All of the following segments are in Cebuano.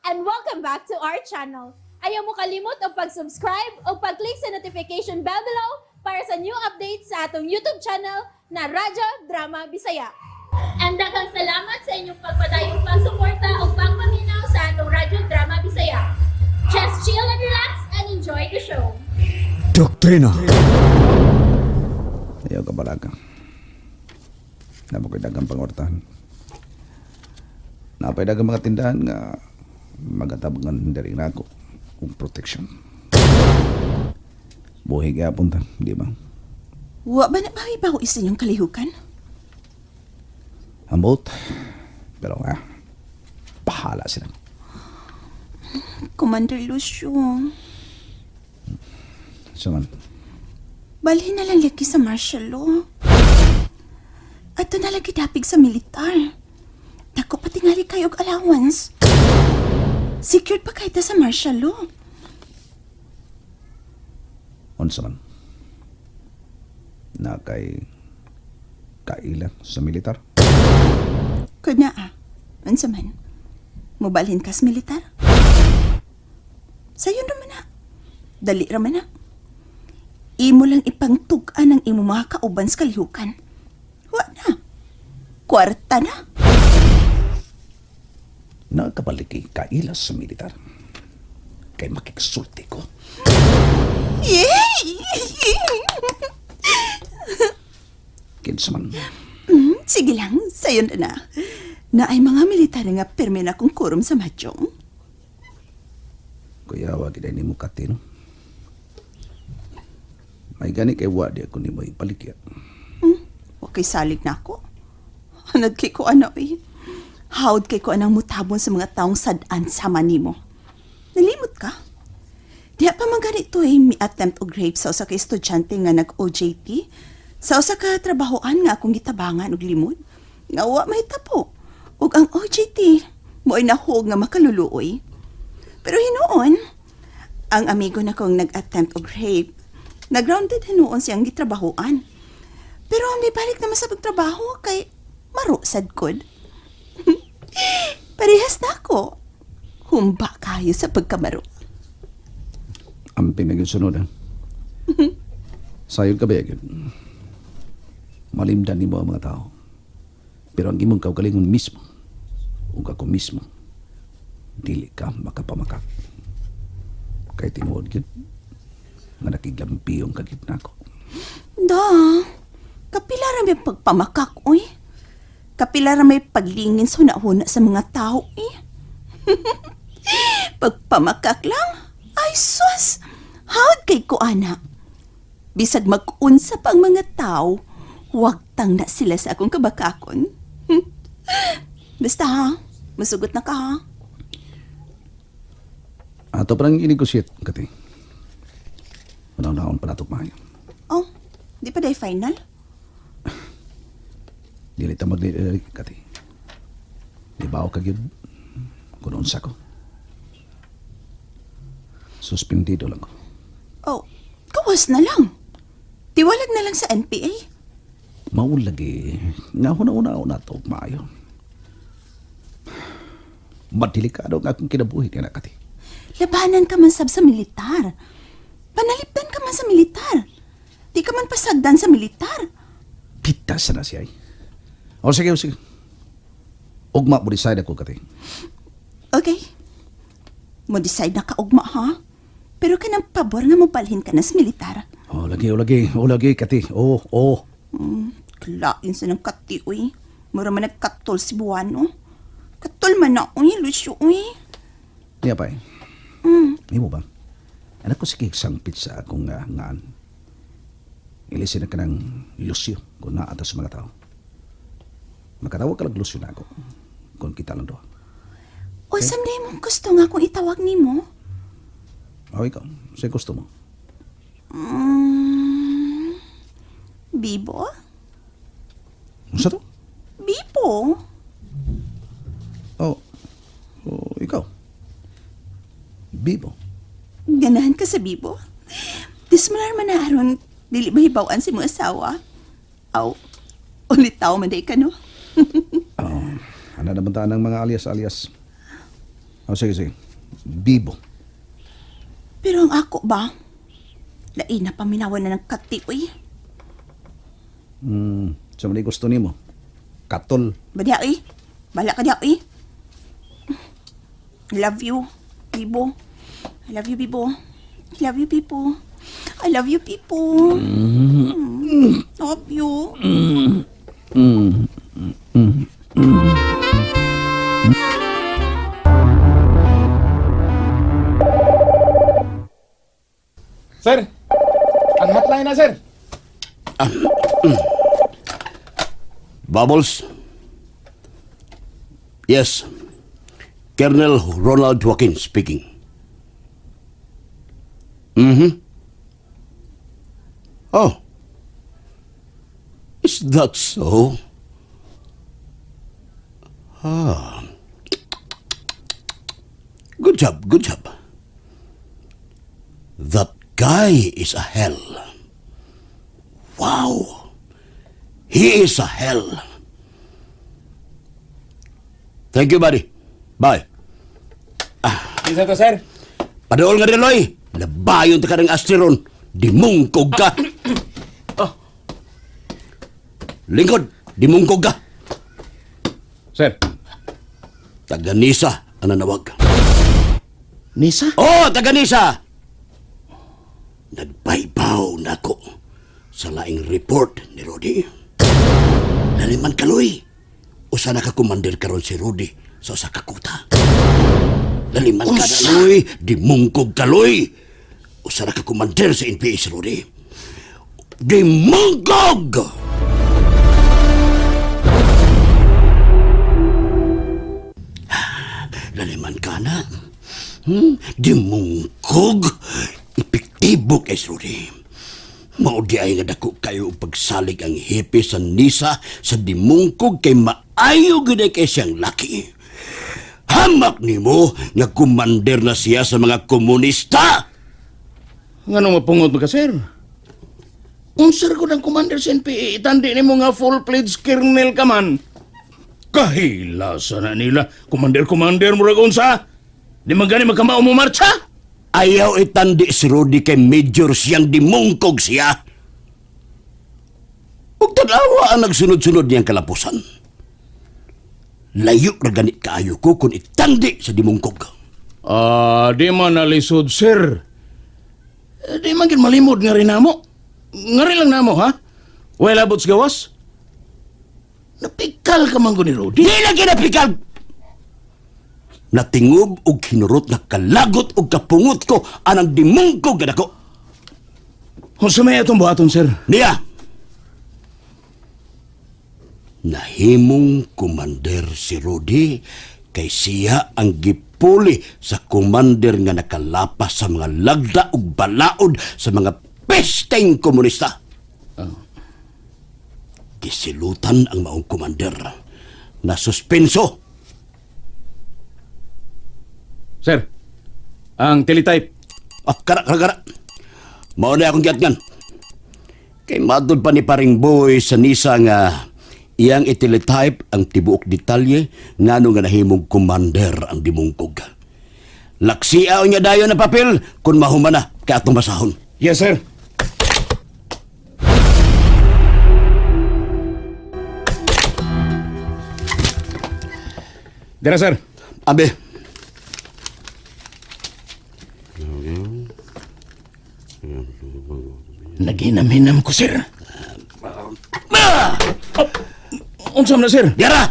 And welcome back to our channel. Ayaw mo kalimot og pag-subscribe o pag-click sa notification bell below para sa new updates sa atong YouTube channel na Radyo Drama Bisaya. And daghang salamat sa inyong pagpadayong pagsuporta o pagpaminaw sa atong Radyo Drama Bisaya. Just chill and relax and enjoy the show. Doktrina. Ayaw ka balaga. Naa ko'y daghang pangortahan. Naa pa'y daghang mga tindahan nga magatabangan diri nako og protection. Buhi gyapon ta, di ba? Wa ba na mahibaw sa inyong kalihukan? Ambot. Pero nga, bahala sila. Commander Lucio, So man, balhin na lang lagi sa martial law. Ato na lang gidapig sa militar. Dako pa tingali kayo og allowance. Secured pa kayta sa martial law. Unsa man. Naa kay kaila sa militar. Kud na ah. Unsa man? Mobalhin kas militar? Sayon ra man na. Dali ra man na. Imo lang ipangtug-an ang imo mga kauban sa kalihukan. Wa na. Kwarta na. Naa ka ba lagi kaila sa militar. Kay makigsulti ko. Yay! Kinsa man. Sige lang, sayon na na. Naay mga militar nga pirmi na kong kurom sa mahjong. Kuyawa gid nimo, Kati, no? May gani kay wa di ako nimo ipaligya. Okay, salig na ako. Anad kay ko ano eh. Hawd kay ko anang mutabon sa mga taong sad-an sama nimo. Nalimot ka? Diha pa man ganito eh, mi attempt og rape sa usa ka estudyante nga nag-OJT sa usa ka trabahoan nga akong gitabangan og limod. Nga wa mahitabo. Ug ang OJT mo'y nahog nga makaluluoy. Pero hinuon, ang amigo na kong nag-attempt og rape, nag-grounded hinuon siyang gitrabahoan. Pero mibalik naman sa pagtrabaho kay maro sad kod. Parehas na ako. Humba kayo sa pagkamaro. Amping na gyud sunod ha. Sayod ka ba gyud? Malimdan nimo ang mga tao. Pero ang imong kaugalingon mismo ug ako mismo, dili ka makapamakak. Kay tinuod gyud nga nakiglampiyong ka gyud nako. Da, kapila ra may pagpamakak, oy. Kapila ra may paglingin sa huna-huna sa mga tao, eh. Pagpamakak lang? Ay, sus! Hawd kay ko, ana. Bisag mag-unsa pa ang mga tao, wag tang na sila sa akong kabakakon. Basta ha, masugot na ka ha. Ato pa nang i-negotiate, Kati. Unang-naon pa nato maayo. Oh, di pa day final? Dili ta magli, Kati. Di ba ka gyud kung unsa ko? Suspendido lang ko. Oh, gawas na lang. Tiwalag na lang sa NPA. Mao lagi nga huna-huna na to maayo. Madelikado ang akong kinabuhi niya na, Kati. Labanan ka man sab sa militar. Panalipdan ka man sa militar. Di ka man pasagdan sa militar. Pita sa na siya ay. O sige, o sige. Ugma mo decide ako, Kati. Okay. Mo decide na ka ugma ha. Pero kanang pabor nga mobalhin ka na sa militar. O lagi, o lagi, o lagi, Kati. O, o. Klain sa ng kati, uy. Mura man nagkatol si Buwano. Katol man na, uy, Lucio, uy. Niya pa eh. Nimo ba? Anak ko sige sangpit sa akong ngaan. Ilisin na ka ng Lucio kung naa sa mga tao. Makatawag ka lang Lucio na ako kung kita lang doon. O, okay. Samday mong gusto nga kung itawag nimo. O ikaw, sa gusto mo. Bibo? Unsa to? Bibo? Oh, oh, ikaw. Bibo. Ganahan ka sa Bibo? Dismalar man na aron, dili mahibawan si mga asawa. Aw, ulitaw man day ka, no? Oh, ano naman ta ng mga alias-alias? Oh, sige, sige. Bibo. Pero ang ako ba? Lain na paminawan na ng kati, uy. Sa so, gusto nimo. Katol. Ba diha, uy? Bala ka diha, uy. I love you, Bibo. I love you, Bibo. I love you, Bibo. I love you, Bibo. Love you. Sir, ang hotline na, sir. Bubbles? Yes. Colonel Ronald Joaquin speaking. Mm-hmm. Oh. Is that so? Ah. Good job, good job. That guy is a hell. Wow. He is a hell. Thank you, buddy. Bye. Isa to, sir. Padool nga rin, Loy. Nabayon ta ka ng asteron. Dimungkog ka. Oh. Lingkod, dimungkog ka. Sir. Taganisa ang nanawag. Nisa? Oh, taganisa! Nagbaybaw na ko sa laing report ni Rudy. Laliman kaloy. Usa na ka commander karon si Rudy sa usa ka kuta. Laliman ka na, Loy. Dimungkog ka, Loy. Usa na ka commander sa NPA si Rudy. Dimungkog! Laliman ka na. Dimungkog. Epektibo kay Rudy. Mao di ay nga dako kayo og pagsalig ang hepe sa Nisa sa dimungkog kay maayo gyud ay kay siyang laki. Hamak nimo nga kumander na siya sa mga komunista. Nga mapungot mo ka, sir? Unsar ko ng commander sa NPA, itandi ni mo nga full-fledged colonel ka man. Kahila sana nila. Commander, commander, murag unsa. Di man gani magkamao mo marcha. Ayaw itandi si Rudy kay major siyang dimungkog siya. Ug tanawa ang nagsunod-sunod niyang kalapusan. Layo ra ganit kaayo ko kung itandi sa dimungkog. Ah, di man nalisod, sir. Eh, di man gid malimod nga rin namo. Nga rin lang namo, ha? Well, abot sa gawas. Napikal ka man ko ni Rudy. Di na kinapikal! Natingob og hinurot nga kalagot og kapungot ko anang dimungkog nga dako. Kung may atong buhaton, sir. Niya! Nahimong kumander si Rudy kay siya ang gipuli sa kumander nga nakalapas sa mga lagda ug balaod sa mga pesteng komunista. Gisilutan ang maong kumander. Nasuspenso. Sir, ang teletype. Ah, kara, kara, kara. Mao na akong giatngan. Kay matod pa ni paring boy sa Nisa nga iyang iteletype ang tibuok detalye ngano nga nahimong commander ang dimungkog. Laksiaw niya dayon na papel kung mahuman na kay atong basahon. Yes, sir. Dira, sir. Abe, Naghinam-hinam ko, sir. Ah! Unsa man na, sir? Dira!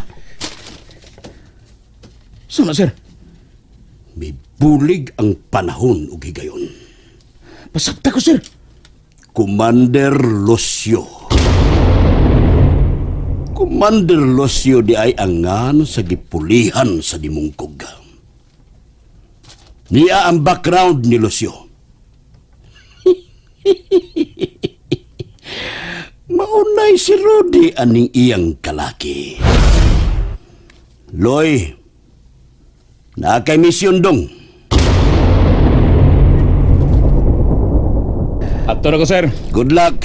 Unsa man na, sir? May bulig ang panahon ug higayon. Pasabta ko, sir. Commander Lucio. Commander Lucio di ay angan sa gipulihan sa dimungkog. Niya ang background ni Lucio. Maunay si Rudy aning iyang kalaki. Loy, naa kay misyon dong. Ato na ko, sir. Good luck.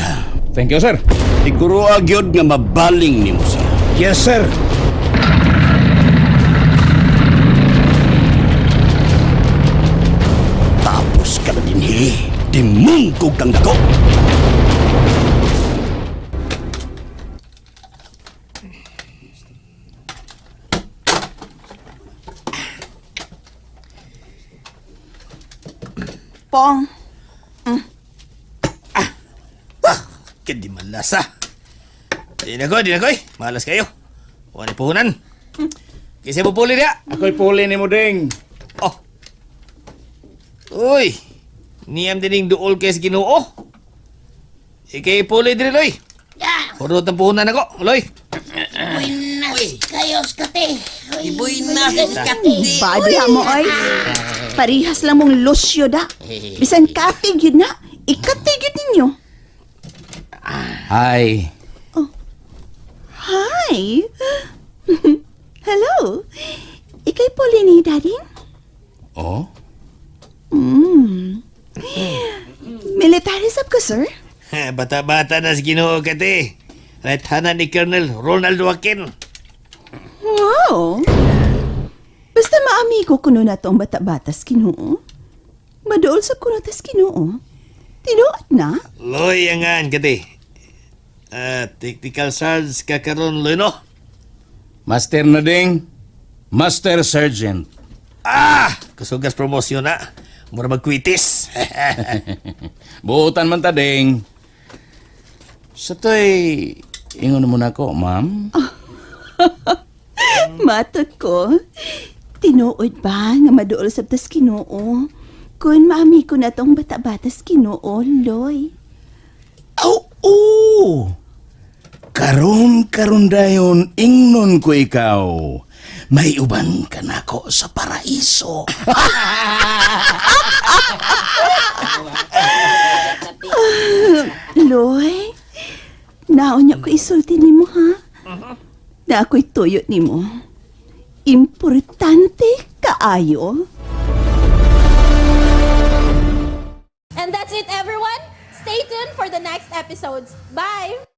Thank you, sir. Siguro gyud nga mabaling nimo siya. Yes, sir. Pungkog kang dako. Pong, Kaya di malasa. Di na ko, di na ko eh. Malas kayo. Wala ni puhunan. Kasi pupuli niya. Ako'y puli ni mo, Ding. Oh. Uy. Niyam dining duol kay sa Ginoo. Ikay puli diri loy. Hurot ang puhunan ako, loy. Buenas kayos kate. Buenas kate. badi ha mo ay. Parihas lang mong Lucio da. Bisan katig yun na. Ikatig yun ninyo. Hi. Hi. Hello. Ikay puli ni Daddy? Oh? Military sab ko, sir. Bata-bata na sa Ginoo kate. Right hana ni Colonel Ronald Joaquin. Wow. Basta maamigo kuno na tong bata-batas Kinoo. Maduol sa kuno tas Kinoo. Tinuod na. Loy angan kate. Ah, tactical sarge ka karon loy no. Master na, Ding. Master Sergeant. Ah, kusugas promosyon na. Mura magkwitis. Buutan man ta, Ding. Sa to'y, ingon mo na ko, ma'am. Matod ko. Tinuod ba nga maduol sa tas Kinoo? Kun maamigo na tong bata-batas Kinoo, Loy. Aw, oo! Karon karon dayon ingnon ko ikaw. May uban ka nako sa paraiso. Loy, naon niya ko isulti nimo ha? Na ako'y tuyot nimo. Importante kaayo. And that's it, everyone. Stay tuned for the next episodes. Bye!